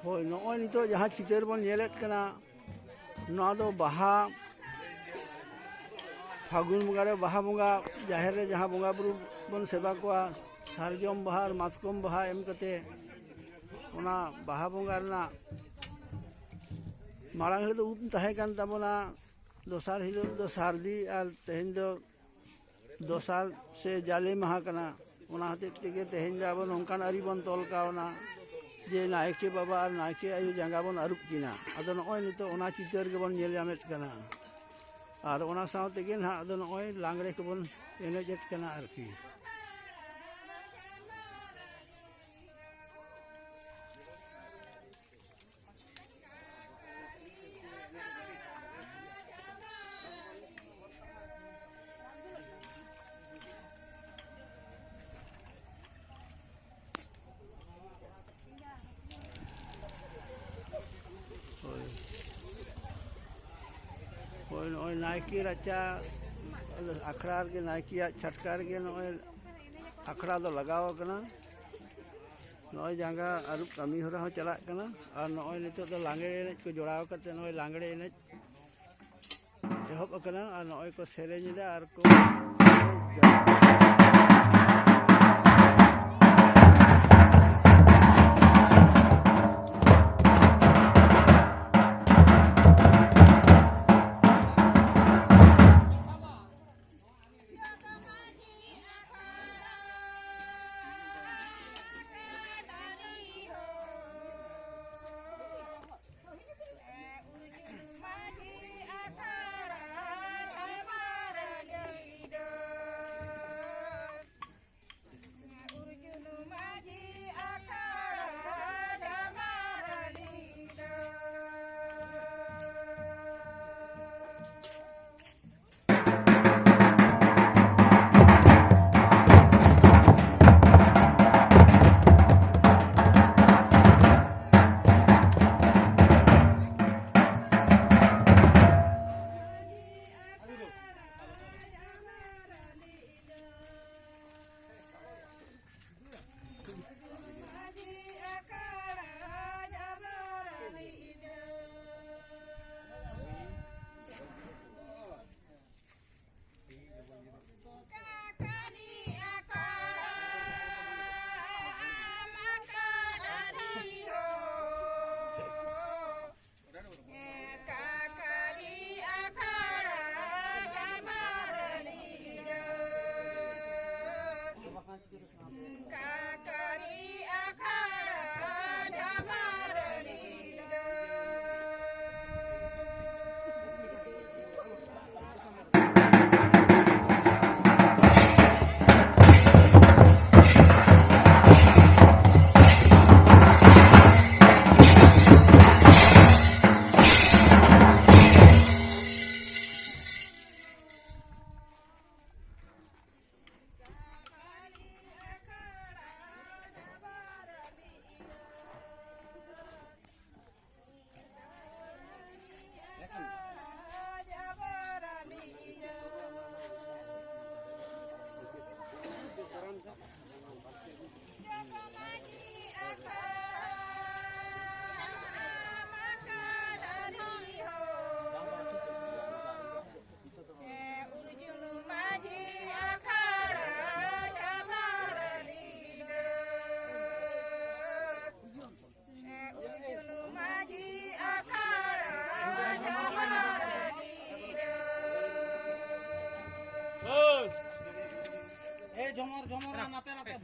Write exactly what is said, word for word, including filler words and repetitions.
ᱦᱳᱭ, ᱱᱚᱜᱼᱚᱭ ᱱᱤᱛᱚᱜ ᱡᱟᱦᱟᱸ ᱪᱤᱛᱟᱹᱨ ᱵᱚᱱ ᱧᱮᱞᱮᱫ ᱠᱟᱱᱟ, ᱱᱚᱣᱟ ᱫᱚ ᱵᱟᱦᱟ, ᱯᱷᱟᱹᱜᱩᱱ ᱵᱚᱸᱜᱟ ᱨᱮ ᱵᱟᱦᱟ ᱵᱚᱸᱜᱟ, ᱡᱟᱦᱮᱨ ᱨᱮ ᱡᱟᱦᱟᱸ ᱵᱚᱸᱜᱟ ᱵᱩᱨᱩ ᱵᱚᱱ ᱥᱮᱵᱟ ᱠᱚᱣᱟ, ᱥᱟᱨᱡᱚᱢ ᱵᱟᱦᱟ ᱟᱨ ᱢᱟᱛᱠᱚᱢ ᱵᱟᱦᱟ ᱮᱢ ᱠᱟᱛᱮ, ᱚᱱᱟ ᱵᱟᱦᱟ ᱵᱚᱸᱜᱟ ᱨᱮᱱᱟᱜ ᱢᱟᱲᱟᱝ ᱨᱮᱫᱚ ᱩᱢ ᱛᱟᱦᱮᱸ ᱠᱟᱱ ᱛᱟᱵᱚᱱᱟ, ᱫᱚᱥᱟᱨ ᱦᱤᱞᱳᱜ ᱫᱚ ᱥᱟᱹᱨᱫᱤ, ᱟᱨ ᱛᱮᱦᱮᱧ ᱫᱚ ᱫᱚᱥᱟᱨ ᱥᱮ ᱡᱟᱞᱮ ᱢᱟᱦᱟ ᱠᱟᱱᱟ᱾ ᱚᱱᱟ ᱦᱚᱛᱮᱡ ᱛᱮᱜᱮ ᱛᱮᱦᱮᱧ ᱫᱚ ᱟᱵᱚ ᱱᱚᱝᱠᱟᱱ ᱟᱹᱨᱤ ᱵᱚᱱ ᱛᱚᱞ ᱠᱟᱣᱱᱟ ᱡᱮ ᱱᱟᱭᱠᱮ ᱵᱟᱵᱟ ᱟᱨ ᱱᱟᱭᱠᱮ ᱟᱭᱳ ᱡᱟᱸᱜᱟ ᱵᱚᱱ ᱟᱹᱨᱩᱵ ᱠᱤᱱᱟ᱾ ᱟᱫᱚ ᱱᱚᱜᱼᱚᱭ ᱱᱤᱛᱚᱜ ᱚᱱᱟ ᱪᱤᱛᱟᱹᱨ ᱜᱮᱵᱚᱱ ᱧᱮᱞ ᱧᱟᱢᱮᱫ ᱠᱟᱱᱟ᱾ ᱟᱨ ᱚᱱᱟ ᱥᱟᱶ ᱛᱮᱜᱮ ᱱᱟᱦᱟᱜ ᱟᱫᱚ ᱱᱚᱜᱼᱚᱭ ᱞᱟᱜᱽᱲᱮ ᱠᱚᱵᱚᱱ ᱮᱱᱮᱡᱮᱫ ᱠᱟᱱᱟ ᱟᱨᱠᱤ᱾ ᱦᱳᱭ᱾ ᱦᱳᱭ, ᱱᱚᱜᱼᱚᱭ ᱱᱟᱭᱠᱮ ᱨᱟᱪᱟ ᱟᱠᱷᱲᱟ ᱨᱮᱜᱮ, ᱱᱟᱭᱠᱮᱭᱟᱜ ᱪᱷᱟᱴᱠᱟ ᱨᱮᱜᱮ ᱱᱚᱜᱼᱚᱭ ᱟᱠᱷᱲᱟ ᱫᱚ ᱞᱟᱜᱟᱣ ᱟᱠᱟᱱᱟ᱾ ᱱᱚᱜᱼᱚᱭ ᱡᱟᱸᱜᱟ ᱟᱹᱨᱩᱵ ᱠᱟᱹᱢᱤ ᱦᱚᱨᱟ ᱦᱚᱸ ᱪᱟᱞᱟᱜ ᱠᱟᱱᱟ᱾ ᱟᱨ ᱱᱚᱜᱼᱚᱭ ᱱᱤᱛᱚᱜ ᱫᱚ ᱞᱟᱜᱽᱲᱮ ᱮᱱᱮᱡ ᱠᱚ ᱡᱚᱲᱟᱣ ᱠᱟᱛᱮ ᱱᱚᱜᱼᱚᱭ ᱞᱟᱜᱽᱲᱮ ᱮᱱᱮᱡ ᱮᱦᱚᱵ ᱟᱠᱟᱱᱟ᱾ ᱟᱨ ᱱᱚᱜᱼᱚᱭ ᱠᱚ ᱥᱮᱨᱮᱧ ᱮᱫᱟ ᱟᱨ ᱠᱚ ᱡᱷᱚᱢᱚᱨ ᱡᱷᱚᱢᱚᱨᱟ ᱱᱟᱛᱮ ᱱᱟᱛᱮ᱾